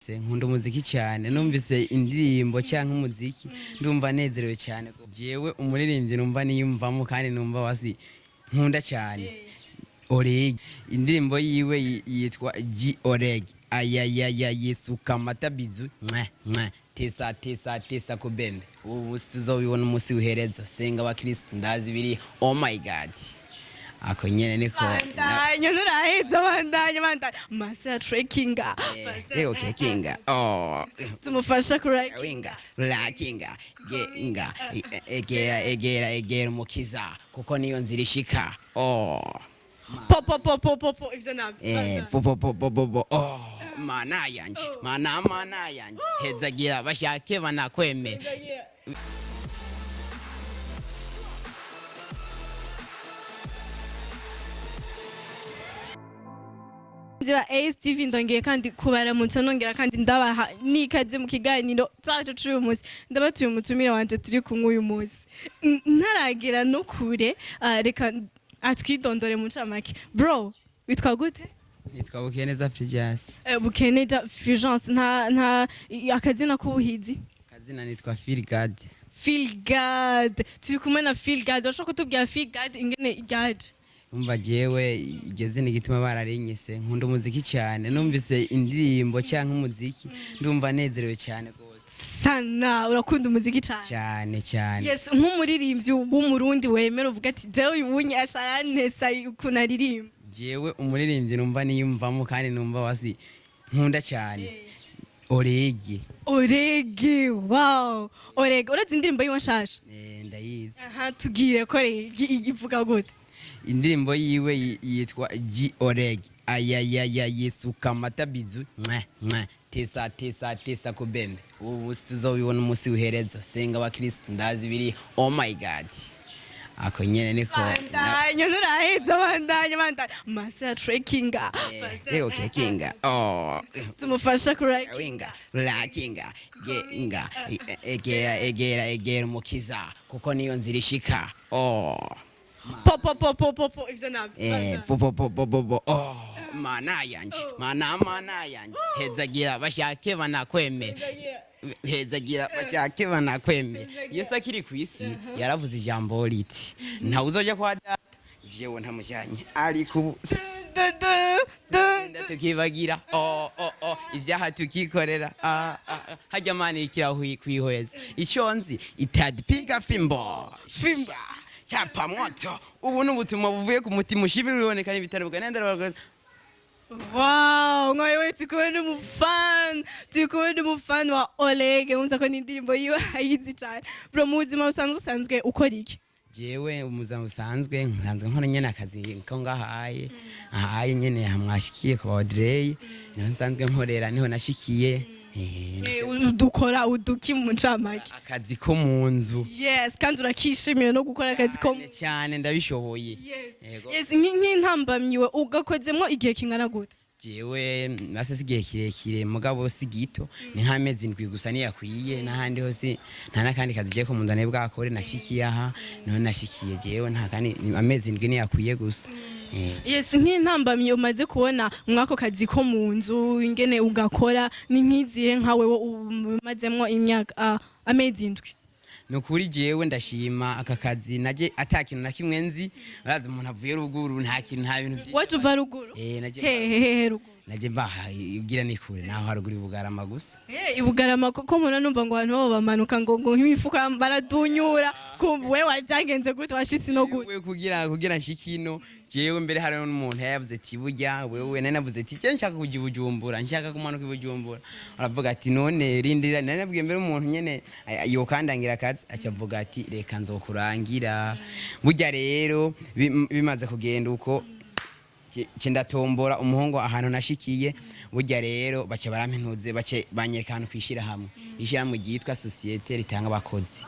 Nkunda umuziki cyane. Numvise indirimbo cyangwa umuziki, ndumva nezerewe cyane. Jewe umuririmbyi numva niyumvamo kandi numva wasi nkunda cyane, Oreg. Indirimbo yiwe yitwa G Oreg. Ayayaya, yesuka amata bizu, mwa mwa, tesa tesa tesa kubembe. Ubu tuzobibona umunsi w'iherezo. Senga abakristo, ndazi biri. Oh my God, ako nyene niko. Bandanya, nturaheza, bandanya, bandanya. Master trekinga. Okay, kinga, oh. Tumufasha kuraki. Winga rakinga genga, egera egera egera umukiza, kuko niyo nzira ishika. Oh. Po po po po po po, ivyo navyo. Po po po po po po, oh, mana yanje, mana, mana yanje, hezagira bashake banakweme. Ziba ASTV, ndongeye kandi kubaramutsa, nongera kandi ndabaha nikaze mu kiganiro cyacu c'uyu munsi. Ndabatuye umutumire wanje turi kumwe uyu munsi. Ntaragera no kure, reka atwidondore mu ncamake. Bro, witwa gute? Nitwa Bukeneza Frijas. Bukeneja Fulgence, nta akazina k'ubuhizi? Kazina nitwa Phil God. Feel God. Turi kumwe na Feel God. Urashobora kutubwira Feel God ingene ryaje? Umva, jewe iryo zina igituma bararinyise, nkunda umuziki cyane. Numvise indirimbo cyangwa umuziki, ndumva nezerewe cyane rwose. Sana, urakunda umuziki cyane? Cyane cyane. Yes, nk'umuririmbyi w'Umurundi wemera uvuga ati jewe uyu wunyasha arantesa ukuntu aririmba? Jewe umuririmbyi numva niyumvamo kandi numva wasi nkunda cyane, Oregi. Orege, wow, Orege. Urazi indirimbo yiwe nshasha? Ndayizi. Aha, tubwire ko Orege ivuga gute? Indirimbo yiwe yitwa G Oreg. Ayayaya, yesuka amata bizu, mwa mwa, tesa tesa tesa kubembe. Ubu tuzobibona umunsi w'iherezo. Senga abakristo, ndazi biri. Oh my God, ako nyene niko. Bandanya, nturaheza, bandanya, bandanya. Master trekinga. Okay, kinga, oh. Tumufasha kuraki. Winga rakinga genga, egera egera egera umukiza, kuko niyo nzira ishika. Oh. Po po po po po po, ivyo navyo. Po po po po po po, oh, mana yanje, mana, mana yanje, hezagira bashake banakweme, hezagira bashake banakweme. Yesu akiri ku isi yaravuze ijambo riti: "Ntawe uzoja kwa Data jewe ntamujanye." Ariko ubu Du, du, du. Genda tukibagira, oh oh oh, ivyaha tukikorera. Ah ah ah. Hajya mana ikira kwihweza ico nzi itadipiga fimbo fimbo cyapa moto. Ubu ni ubutumwa buvuye ku mutima ushibira uboneka n'ibitaro bwa. Wow, nkawe turi kumwe n'umufani, turi kumwe n'umufani wa Oleg. Wumva ko n'indirimbo yiwe ayizi cyane. Bro, mu buzima busanzwe ukora iki? Jewe umuzima busanzwe nsanzwe nkora nyene akazi ko ngahaye ahaye nyene hamwashikiye ku Audrey, niho nsanzwe nkorera, niho nashikiye. Udukora uduki mu ncamake? Akazi ko mu nzu. Yes, kandi urakishimiye no gukora akazi ko cyane cyane, ndabishoboye. Yego. Yes, nk'intambamyiwe ugakozemwo igihe kingana gute? Jewe nase si igihe kirekire, mugabo si gito, ni nk'amezi 7 gusa niyakwiye. N'ahandi hose nta n'akandi kazi je ko mu nzu bwakore. Nashikiye aha, niho nashikiye jewe, nta kandi, amezi 7 niyakwiye gusa. Yes, nk'intambamyi umaze kubona mwako kazi ko mu nzu ingene ugakora ni nk'izihe, nkawe wo umazemwo imyaka, amezi 7? Ni ukuri jewe ndashima aka kazi. Naje ata kintu na kimwe nzi. Urazi umuntu avuye ruguru, nta kintu, nta bintu byinshi. Waje uva ruguru? Naje. Hehehe, ruguru? Naje mbaha ugira ni kure naho haruguru i Bugarama gusa. I Bugarama koko mbona numva ngo abantu babo bamanuka ngo nk'imifuka baradunyura. Kumva we wabyagenze gute, washitse no gute? Wewe kugira nshikino jewe mbere hari n'umuntu yavuze ati burya wewe, nari navuze ati je nshaka kuja i Bujumbura, nshaka kumanuka i Bujumbura. Aravuga ati none rindira. Nari nabwiye mbere umuntu nyene yokandangira akazi, acavuga ati reka nzokurangira. Burya rero bimaze kugenda uko, ndatombora umuhungu ahantu nashikiye. Burya rero bace barampenuze, bace banyereka ahantu kwishira hamwe, ishyirahamwe ryitwa société ritanga abakozi.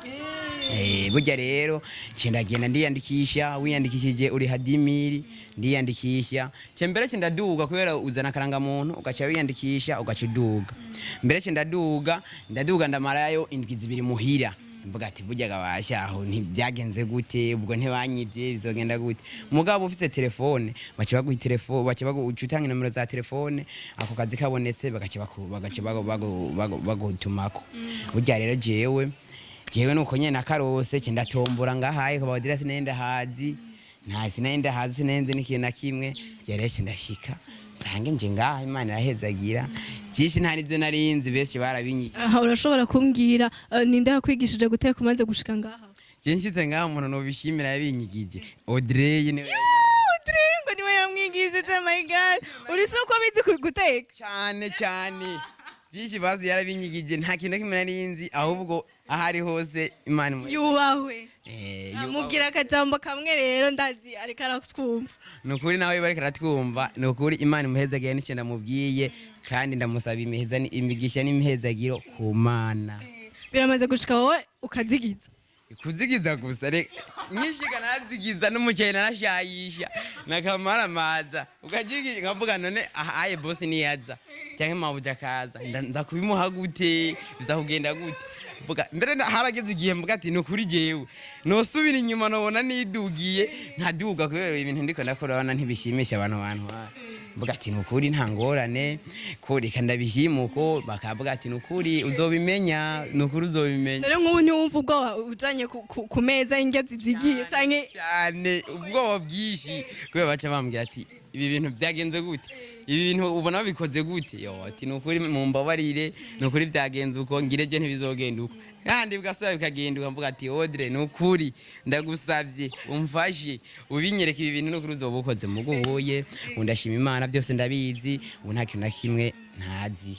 Burya rero ndagenda ndiyandikisha. Wiyandikishije uri hadimiri. Ndiyandikisha mbere ndaduga, kubera uzana akarangamuntu ugaca wiyandikisha ugaca uduga. Mbere ndaduga, ndaduga, ndamarayo indwi 2 muhira. Mvuga ati: "Burya gabasha aho ntibyagenze gute? Ubwo ntibanyibye? Bizogenda gute?" Mugabo ufise telefone, baca baguha telefone, baca bagu uca utanga inomero za telefone, ako kazi kabonetse bagaca bagutumako. Burya rero jewe nuko nyene nakarose, ce ndatombora ngahaye kwa Audrey. Sinenda hazi, nta sinenda hazi, sinenze n'ikintu na kimwe. Burya rero ce ndashika sange nje ngaha, Imana irahezagira byinshi, nta nivyo narinzi, benshi barabinyi. Aha urashobora kumbwira ninde yakwigishije guteka umaze gushika ngaha? Je nshitse ngaha, umuntu nobishimira yabinyigije, Audrey niwe. Audrey ngo niwe yamwigishije. My God, uri si uko bizi guteka? Cyane cyane, byinshi bazi yarabinyigije, nta kintu na kimwe narinzi. Ahubwo aho ari hose Imana Yubahwe. Yubahwe. Mubwira akajambo kamwe rero, ndazi ariko aratwumva. Ni ukuri nawe bariko aratwumva, ni ukuri Imana imuhezagiye, n'icyo ndamubwiye, kandi ndamusaba imigisha n'imihezagiro ku Mana. Biramaze gushika wowe ukazigiza? Kuzigiza gusa, reka nkishiga narazigiza, n'umuceri narashayisha nakamaramaza ukajiga, nkavuga: "None aha aye bosi niyaza cyangwa mabuja akaza, nza kubimuha gute? Biza kugenda gute?" Mvuga mbere harageze igihe mvuga ati: "Ni ukuri jewe nosubira inyuma, nobona nidugiye nkaduga, kubera ibintu ndiko ndakora urabona ntibishimisha abantu." Mvuga ati: "Ni ukuri nta ngorane, ko reka ndabishimuko." Bakavuga ati: "Ni ukuri uzobimenya, ni ukuri uzobimenya." Rero nk'ubu ntiwumva ubwoba ujanye ku meza indya zizigiye canke? Cyane, ubwoba bwinshi, kubera baca bambwira ati: "Ibi bintu byagenze gute? Ibi bintu ubona babikoze gute?" Yo ati: "Ni ukuri mumbabarire, ni ukuri byagenze uko, ngire je ntibizogenda uko." Kandi bigasubira bikagenda uko. Mvuga ati: "Audrey, ni ukuri ndagusavye umfashe ubinyereke ibi bintu, ni ukuri uzoba ukoze." Muguhuye ubu ndashima Imana, byose ndabizi ubu, nta kintu na kimwe ntazi.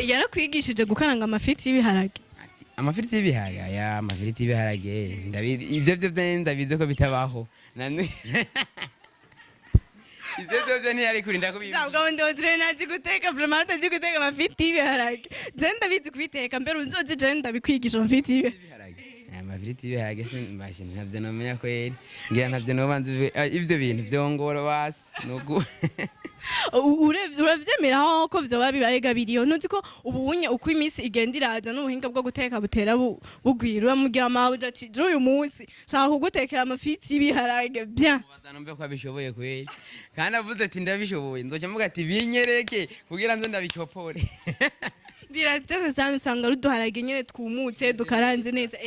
Yarakwigishije gukaranga amafiti y'ibiharage? Ati, amafiriti y'ibiharage? Aya amafiriti y'ibiharage ndabizi, ibyo byo ndabizi ko bitabaho. Ibyo byo ntiyari kurinda kubimbwira. Sabwa wundi Audrey ntazi guteka, vraiment ntazi guteka amafiti y'ibiharage. Je ndabizi kubiteka, mbere uzoze je ndabikwigisha amafiti y'ibiharage. Ibiharage, aya mafiriti y'ibiharage simbashe, ntavyo nomenya kweri, ngira ntavyo nobanza ivyo bintu vyongora basi nuku. Uravyemera ko vyoba bibaye gabiriyo? Ntuzi ko ubu unye uko iminsi igenda iraza n'ubuhinga bwo guteka butera bugwira? Uramubwira mabuja ati: "Je uyu munsi nshaka kugutekera amafiti y'ibiharage bien." Mubaza numve ko abishoboye kweri, kandi avuze ati: "Ndabishoboye," nzoca mvuga ati: "Binyereke kugira nze ndabicopore." Biratese sana, usanga ari uduharage nyene twumutse dukaranze neza.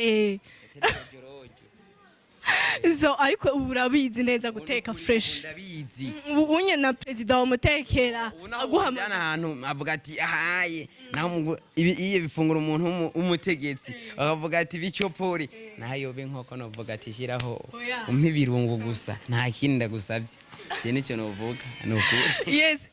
So ariko ubu urabizi neza guteka fresh? Ndabizi. Ubu unye na perezida wamutekera? Ubu naho Aguha ujyana ahantu avuga ati: "Ahaye naho ibi iyo bifungura umuntu w'umutegetsi," bakavuga ati: "Bicopore." Naho yoba inkoko, novuga ati: "Shyiraho." Oya. "Umpe ibirungo gusa, nta kindi ndagusabye." Iki nicyo novuga, ni ukuri. Yes,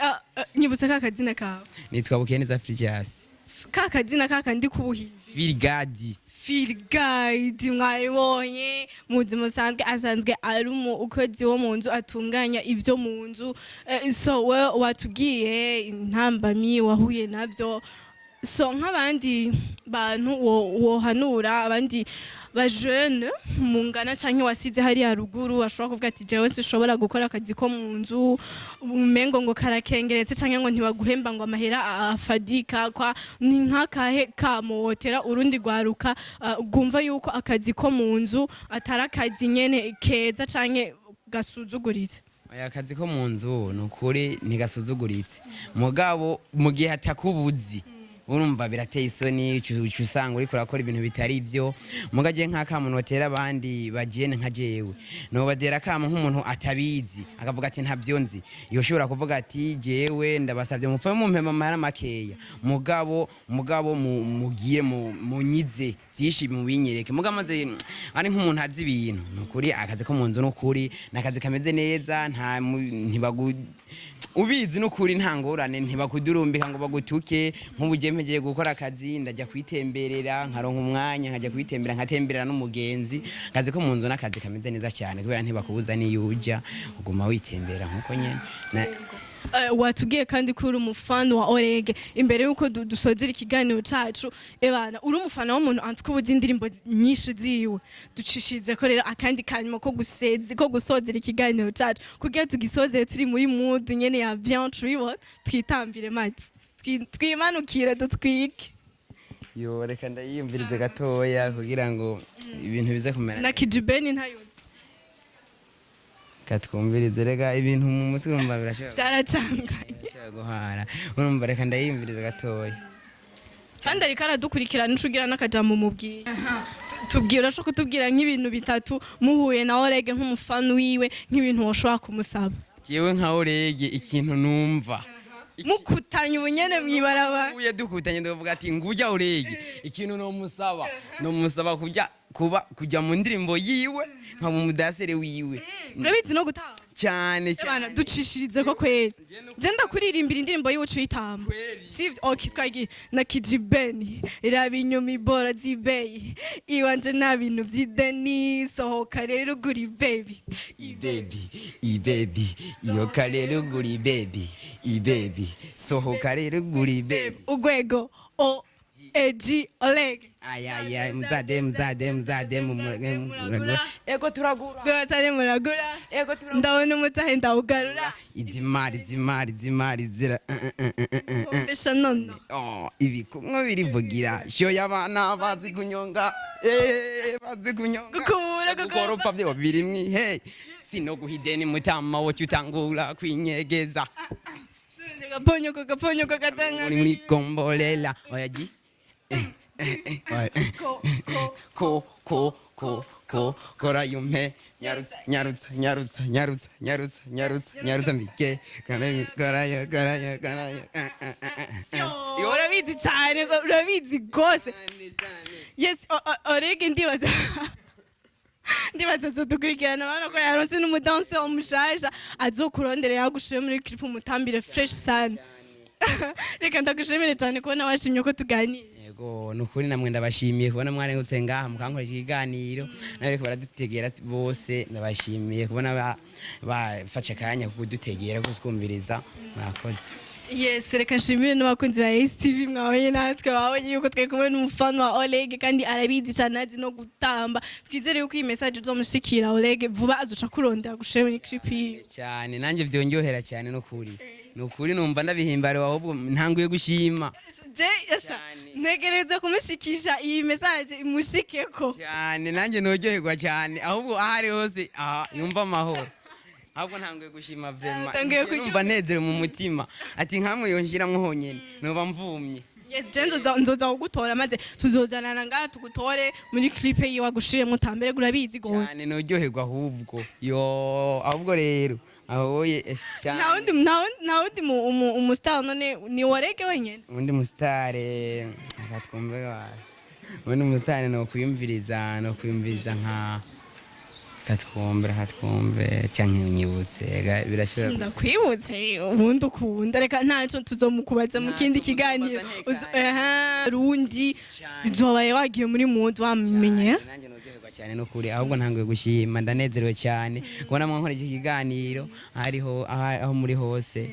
nyibutsa ka kazina kawe. Nitwa Bukeneza Frigias. Ka kazina ka kandi k'ubuhizi. Firigadi. Guide mwabibonye mu buzima busanzwe, asanzwe ari umukozi wo mu nzu, atunganya ibyo mu nzu. So we watubwiye intambamyi wahuye nabyo. So nk'abandi bantu wohanura, abandi ba jeune mungana canke wasize hariya ruguru, ashobora kuvuga ati: "Jewe sinshobora gukora akazi ko mu nzu, umengo ngo karakengeretse canke ngo ntibaguhemba ngo amahera afadika," kwa ni nk'akahe kamotera urundi rwaruka rwumva yuko akazi ko mu nzu atari akazi nyene keza canke gasuzuguritse? Aya akazi ko mu nzu ni ukuri ntigasuzuguritse, mugabo mu gihe atakubuzi, urumva birateye isoni, uca usanga uriko urakora ibintu bitari byo. Muga je nk'akamuntu batera abandi bagene nka jewe, nobatera akamo nk'umuntu atabizi akavuga ati: "Ntabyo nzi," yoshobora kuvuga ati: "Jewe ndabasavye mupfe mumpema amahera makeya, mugabo mugire munyize byinshi, mubinyereke." Muga maze ari nk'umuntu azi ibintu, ni ukuri akazi ko mu nzu ni ukuri ni akazi kameze neza, nta ntibagu ubizi n'ukuri nta ngorane, ntibakudurumbika ngo bagutuke. Nk'ubu je mpegeye gukora akazi, ndajya kwitemberera, nkaronka umwanya nkajya kwitembera, nkatemberera n'umugenzi. Akazi ko mu nzu n'akazi kameze neza cyane, kubera ntibakubuza n'iyo ujya, uguma witembera nkuko nyene. Watubwiye kandi ko uri umufana wa Orege. Imbere yuko dusozera ikiganiro cacu, ebana uri umufana w'umuntu antwe ubuzi indirimbo nyinshi ziwe, ducishirize ko rero akandi kanyuma ko gusezi ko gusozera ikiganiro cacu, kugira tugisozere turi muri mood nyene ya bien, turibona twitambire maze twimanukire dutwike. Yo, reka ndayiyumvirize gatoya kugira ngo ibintu bize kumera. Na Kijibeni ntayuzi? Katwumvirize, reka ibintu mu mutwe urumva birashobora Byaracanganye. birashobora guhara, urumva, reka ndayiyumvirize gatoya. Kandi ariko aradukurikirana, ico ugira n'akajambo mubwiye. Tubwira, urashobora kutubwira nk'ibintu bitatu muhuye na Orege nk'umufana wiwe, nk'ibintu woshobora kumusaba? Jewe nka Orege, ikintu numva Mukutanye ubunyene mw'ibarabara. Uye dukutanye, ndavuga ati ngujya Orege, ikintu nomusaba kujya kuba kujya mu ndirimbo yiwe, nkaba umudasere wiwe. Urabizi no gutamba? Cyane. Bana. Cyane. Ducishirize ko kweri je ndakuririmbira indirimbo yiwe ucuyitamba. Kweri. Sivyo? Okay, twagiye na Kijibeni: raba inyuma, ibora zibeyi, iwanje nta bintu vy'ideni, sohoka rero ugura ibaby. Ibaby, ibaby, iyo karero gura ibaby, ibaby, sohoka rero gura ibaby. Ugwego o e g Oleg. Ayaya, muzade, muzade, muzade, muragura, ego turagura. Rwatare muragura. Ego turagura. Ndabona umutahe ndawugarura. Izimari, zimari, zimari zira. Mbesha nono. Oh, ibikumwe birivugira shoya, abana bazi kunyonga, bazi kunyonga. Gukubura, gukoropa. Gukoropa byo birimwe he, sinoguha ideni mutama woca utangura kwinyegeza. Gaponyoko, gaponyoko katanga. Muri muri kombolela oya ji oya. Ko ko. Ko ko ko ko kora yumpe, nyarutsa, nyarutsa, nyarutsa, nyarutsa, nyarutsa, nyarutsa, nyarutsa, mbike kora, korayo, korayo, korayo. Yo, urabizi cyane, urabizi rwose. Cyane cyane. Yes, Orege, ndibaza azodukurikirana, urabona ko yaronse n'umudansi mushasha, azokurondera yagushire muri clip umutambire fresh sana. Reka ndagushimire cyane kubona washimye ko tuganira. Yego, ni ukuri namwe ndabashimiye kubona mwarengutse ngaha mukankoresha ikiganiro, nawe ariko baradutegera bose ndabashimiye kubona bafashe akanya ko kudutegera, kutwumviriza, mwakoze. Yes, reka nshimire n'abakunzi ba STV mwabonye natwe, babonye yuko twari kumwe n'umufana wa Oleg kandi arabizi cyane, azi no gutamba. Twizere yuko iyi message izomushikira Oleg vuba, azoca kurondera gushira muri clip yiwe. Cyane, nanjye byongerera cyane, n'ukuri ni ukuri numva ndabihimbariwe, ahubwo ntanguye gushima. Je yasha Cyane. ntegereza kumushikisha iyi message imushikeko. Cyane, nanjye nuryoherwa cyane, ahubwo aho ari hose aha yumva amahoro, ahubwo ntanguye gushima vraiment. Utanguye kuryoherwa. Numva nezerewe mu mutima, ati nkamwe yonshiramwo honyene noba mvumye. Yes, je nzoza kugutora maze tuzozanana ngaha tugutore muri clip yiwe agushiremo utambere, urabizi gose. Cyane, nuryoherwa ahubwo, yo, ahubwo rero ahoye cyane. Nta wundi umustar none ni Orege wenyene? Undi musitare, reka twumve undi musitare no kwiyumviriza nka, reka twumve canke unyibutse birashobora. Ndakwibutse ubundi ukunda, reka ntacyo tuzomukubaza mu kindi Ntacyo kiganiro. muzomubaza, ntekanye. Aha, rundi Cyane. uzobaye wagiye muri mudu wamenye. Nanjye nuryoherwa cyane n'ukuri, ahubwo ntanguye gushima, ndanezerewe cyane kubona mwankora iki kiganiro, hariho aho muri hose,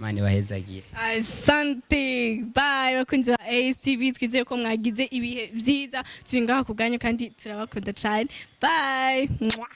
Imana ibahezagire. Asante, bye bakunzi ba ASTV, twizeye ko mwagize ibihe byiza, turi ngaha ku bwanyu kandi turabakunda cyane. Bye. Mwah.